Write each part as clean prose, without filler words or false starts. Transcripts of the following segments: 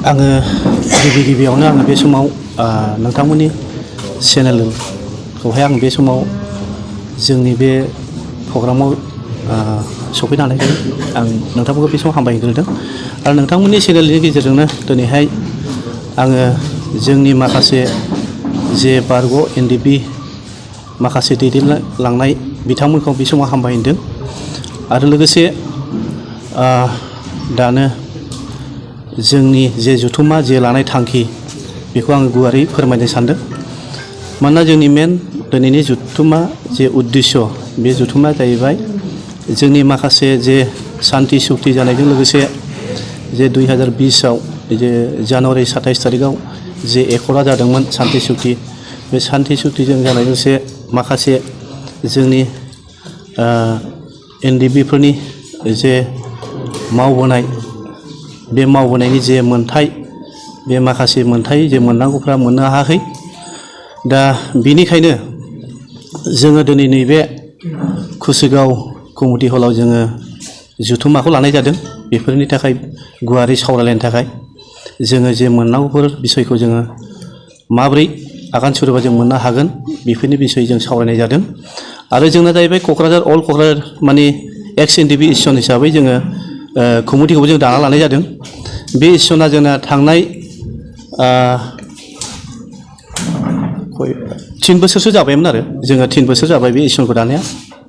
आङो गिबियावनो आङो बे समाव नोंथांमोननि चेनेलखौहाय आं बे समाव जोंनि बे प्रग्रामाव सफैनो हानायखाय आं नोंथांमोनखौ बे समाव हामबायग्रोदों आरो नोंथांमोननि चेनेलनि गेजेरजोंनो दिनैहाय आङो जोंनि माखासे जे बारग' एनडिपि माखासे दैदेनलांनाय बिथांमोनखौ बे समाव हामबायहोदों आरो लोगोसे दानो जोंनि जे जथुम्मा जे लानाय थांखि बेखौ आं गुवारै फोरमायनो सानदों। मानोना जोंनि मेन दिनैनि जथुम्मा जे उद्देश्य बे जथुम्मा जाहैबाय जोंनि माखासे जे सान्ति सुक्ति जानायजों लोगोसे जे 2020आव जे जानुवारि 27 थारिखआव जे एकर्डआ जादोंमोन सान्ति सुक्ति, बे सान्ति सुक्तिजों जानाय लोगोसे माखासे जोंनि एनडिपिफोरनि जे मावबोनाय बे मावबोनायनि जे मोन्थाय बे माखासे मोन्थाय जे मोननांगौफ्रा मोननो हायाखै। दा बेनिखायनो जोङो दिनै नैबे कुसिगाव कमिउनिटि हलाव जोङो जथुम्माखौ लानाय जादों। बेफोरनि थाखाय गुवारै सावरायलायनो थाखाय जोङो जे मोननांगौफोर बिसयखौ जोङो माब्रै आगान सुरोबा जों मोननो हागोन बेफोरनि बिसय जों सावरायनाय जादों। आरो जोंना जाहैबाय क'क्राझार अल क'क्राझार माने एक्स एनडिपि इस्टन हिसाबै जोङो कमिउनिटिखौबो जों दाना लानाय जादों। बे इस्टना जोंना थांनाय 3 बोसोरसो जाबायमोन आरो जोङो 3 बोसोर जाबाय बे इस्टनखौ दानाया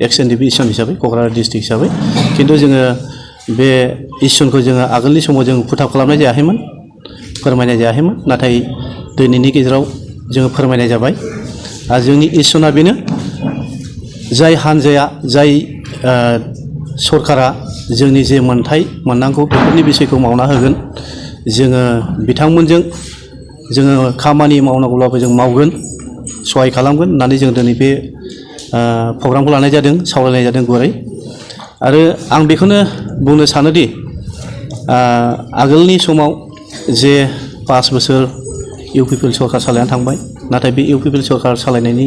एक्स एनडिपि इस्टन हिसाबै क'क्राझार डिस्ट्रिक्ट हिसाबै। खिन्थु जोङो बे इस्टनखौ जोङो आगोलनि समाव जों फुटाव खालामनाय जायाखैमोन, फोरमायनाय जायाखैमोन, नाथाय दिनैनि गेजेराव जोङो फोरमायनाय जाबाय। आरो जोंनि इस्टना बेनो जाय हान्जाया जाय सरकारा जोंनि जे मोन्थाय मोननांगौ बेफोरनि बिसयखौ मावना होगोन जोङो बिथांमोनजों जोङो खामानि मावनांगौब्लाबो जों मावगोन, सहाय खालामगोन होननानै जों दिनै बे प्रग्रामखौ लानाय जादों, सावरायनाय जादों गुवारै। आरो आं बेखौनो बुंनो सानोदि आगोलनि समाव जे 5 बोसोर इउपिपिएल सरकार सालायनानै थांबाय, नाथाय बे इउपिपिएल सरकार सालायनायनि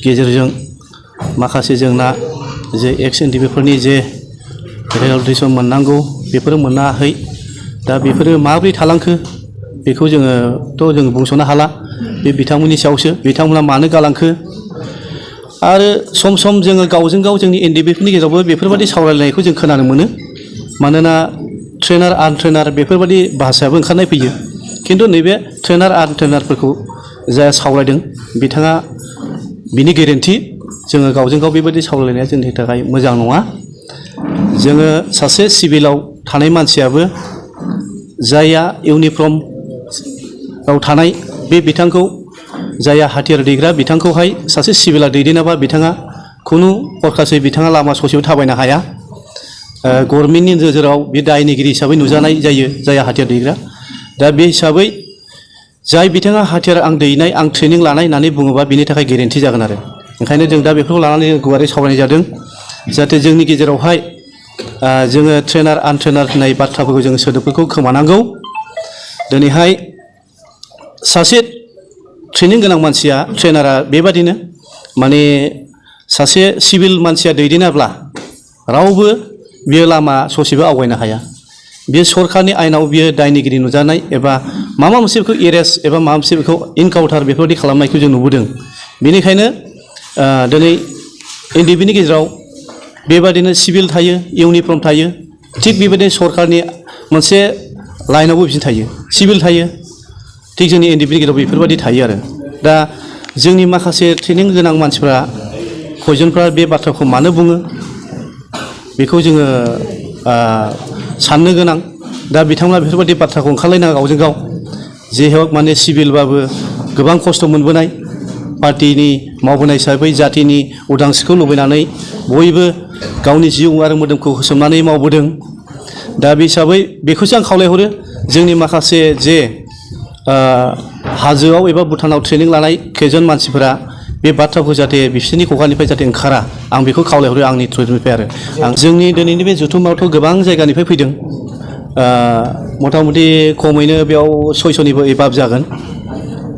गेजेरजों माखासे जोंना जे एक्स एनडिपिफोरनि जे रियेलाइजेसन मोननांगौ बेफोरो मोननो हायाखै। दा बेफोरो माबोरै थालांखो बेखौ जोङोथ' जों बुंस'नो हाला, बे बिथांमोननि सायावसो, बिथांमोना मानो गालांखो। आरो सम सम जोङो गावजों गाव जोंनि एनडिपिफोरनि गेजेरावबो बेफोरबायदि सावरायलायनायखौ जों खोनानो मोनो। मानोना ट्रेनार आनट्रेनार बेफोरबायदि भाषायाबो ओंखारनाय फैयो। खिन्थु नैबे ट्रेनार आनट्रेनारफोरखौ जाय सावरायदों बिथाङा बिनि गेरेन्थि, जोङो गावजों गाव बेबायदि सावरायलायनाया जोंनि थाखाय मोजां नङा। जोङो सासे सिभिलाव थानाय मानसियाबो जायहा इउनिफर्मआव थानाय बे बिथांखौ, जायहा हाथियार दैग्रा बिथांखौहाय सासे सिभिला दैदेनाबा बिथाङा खुनु हरखासै बिथाङा लामा ससेयाव थाबायनो हाया। गभर्नमेन्टनि नोजोराव बे दायनिगिरि हिसाबै नुजानाय जायो जायहा हाथियार दैग्रा। दा बे हिसाबै जाय बिथाङा हाथियार आं दैनाय आं ट्रेनिं लानाय होननानै बुङोबा बिनि थाखाय गेरेन्थि जागोन आरो। ओंखायनो जों दा बेफोरखौ लानानै जों गुवारै सावरायनाय जादों जाहाथे जोंनि गेजेरावहाय जोङो ट्रेनार आनट्रेनार होननाय बाथ्राफोरखौ जों सोदोबफोरखौ खोमानांगौ। दिनैहाय सासे ट्रेनिं गोनां मानसिया ट्रेनारा बेबादिनो माने सासे सिभिल मानसिया दैदेनाब्ला रावबो बियो लामा ससेबो आवगायनो हाया। बियो सरकारनि आयेनाव बियो दायनिगिरि नुजानाय एबा माबा मोनसे बेखौ एरेस्ट एबा माबा मोनसे बेखौ इनकाउन्टार बेफोरबायदि खालामनायखौ जों नुबोदों। बेनिखायनो दिनै एनडिपिनि गेजेराव बेबादिनो सिभिल थायो, इउनिफर्म थायो, थिग बेबायदिनो सरकारनि मोनसे लाइनावबो बिदिनो थायो, सिभिल थायो, थिग जोंनि एनडिपिनि गेजेराव बेफोरबायदि थायो आरो। दा जोंनि माखासे ट्रेनिं गोनां मानसिफ्रा कयजनफ्रा बे बाथ्राखौ मानो बुङो बेखौ जोङो साननो गोनां। दा बिथांमोना बेफोरबायदि बाथ्राखौ ओंखारलायनाङा गावजों गाव, जे हक माने सिभिलबाबो गोबां खस्थ' मोनबोनाय, पार्टिनि मावबोनाय हिसाबै जातिनि उदांस्रिखौ लुबैनानै बयबो गावनि जिउ आरो मोदोमखौ होसोमनानै मावबोदों। दा बे हिसाबै बेखौसो आं खावलायहरो जोंनि माखासे जे हाजोआव एबा भुटानाव ट्रेनिं लानाय खैजन मानसिफोरा बे बाथ्राखौ जाहाथे बिसोरनि खुगानिफ्राय जाहाथे ओंखारा, आं बेखौ खावलायहरो आंनि थ्रुनिफ्राय आरो। आं जोंनि दिनैनि बे जथुम्मायावथ' गोबां जायगानिफ्राय फैदों, मथा मथि खमैनो बेयाव 600निबो एबाब जागोन।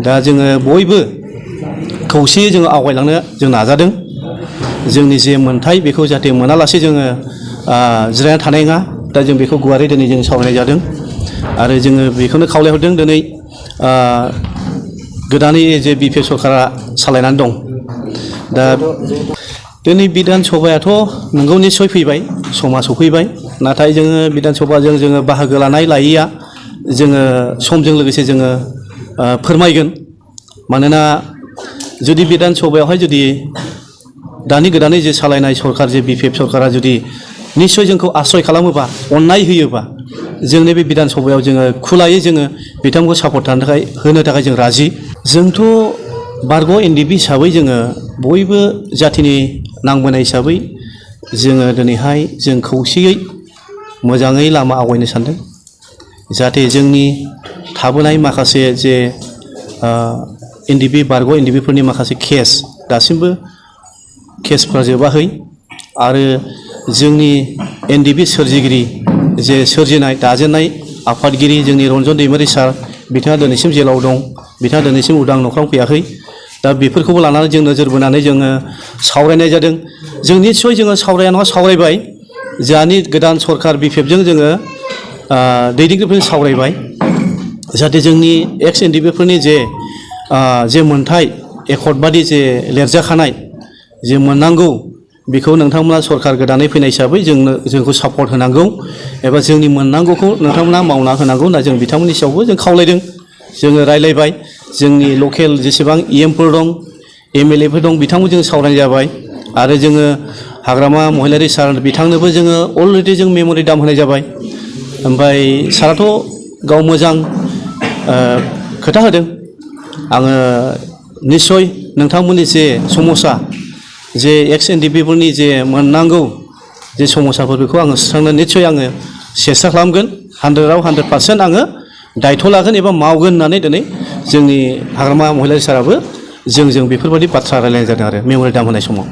दा जोङो बयबो खौसेयै जोङो आवगायलांनो जों नाजादों। जोंनि जे मोन्थाय बेखौ जाहाथे मोनालासे जोङो जिरायना थानाय नङा। दा जों बेखौ गुवारै दिनै जों सावरायनाय जादों। आरो जोङो बेखौनो खावलायहरदों दिनै गोदानै जे बिपिएफ सरकारा सालायनानै दं दा दिनै बिधान सभायाथ' नोंगौ निस्सय फैबाय समा सफैबाय नाथाय जोङो बिधान सभाजों जोङो बाहागो लानाय लायैया जोङो समजों लोगोसे जोङो फोरमायगोन मानोना जुदि बिधान सभायावहाय जुदि दानि गोदानै जे सालायनाय सरकार जे बिपिएफ सरकारा जुदि निस्सय जोंखौ आश्रय खालामोबा अननाय होयोबा जोंनि बे बिधान सभायाव जोङो खुलायै जोङो बिथांखौ सापर्ट होनो थाखाय जों राजि जोंथ' बारग' एनडिएफबि हिसाबै जोङो बयबो जाथिनि नांबोनाय हिसाबै जोङो दिनैहाय जों खौसेयै मोजाङै लामा आवगायनो सानदों जाहाथे जोंनि थाबोनाय माखासे जे एनडिएफबि बारग' एनडिएफबिफोरनि माखासे केस दासिमबो केसफ्रा जोबाखै आरो जोंनि एनडिएफबि सोरजिगिरि जे सोरजिनाय दाजेननाय आफादगिरि जोंनि रन्जन दैमारि सार बिथाङा दिनैसिम जेलाव दं बिथाङा दिनैसिम उदां नख्रां फैयाखै दा बेफोरखौबो लानानै जों नोजोर बोनानै जोङो सावरायनाय जादों जों निस्सय जोङो सावराया नङा सावरायबाय जोंहानि गोदान सरकार बिपिएफजों जोङो दैदेनगिरिफोरजों सावरायबाय जाहाथे जोंनि एक्स एनडिएफबिफोरनि जे मोनथाय एकर्डबादि जे लिरजाखानाय जे मोननांगौ बेखौ नोंथांमोना सरकार गोदानै फैनाय हिसाबै जोंखौ सापर्ट होनांगौ एबा जोंनि मोननांगौखौ नोंथांमोना मावना होनांगौ होनना जों बिथांमोननि सायावबो जों खावलायदों जोङो रायलायबाय जोंनि लकेल जेसेबां इएमफोर दं एमएलएफोर दं बिथांमोनजों सावरायनाय जाबाय आरो जोङो हाग्रामा महिलारि सार बिथांनोबो जोङो अलरेडि जों मेम'रेन्डाम होनाय जाबाय ओमफ्राय साराथ' गाव मोजां खोथा होदों आङो निस्सय नोंथांमोननि जे समस्या जे एक्स एनडिएफबिफोरनि जे मोननांगौ जे समस्याफोर बेखौ आङो सुस्रांनो निस्सय आङो सेस्था खालामगोन 100% आङो दायथ' लागोन एबा मावगोन होननानै दिनै जोंनि हाग्रामा महिलारि साराबो जोंजों बेफोरबायदि बाथ्रा रायलायनाय जादों आरो मेम'रेन्डाम होनाय समाव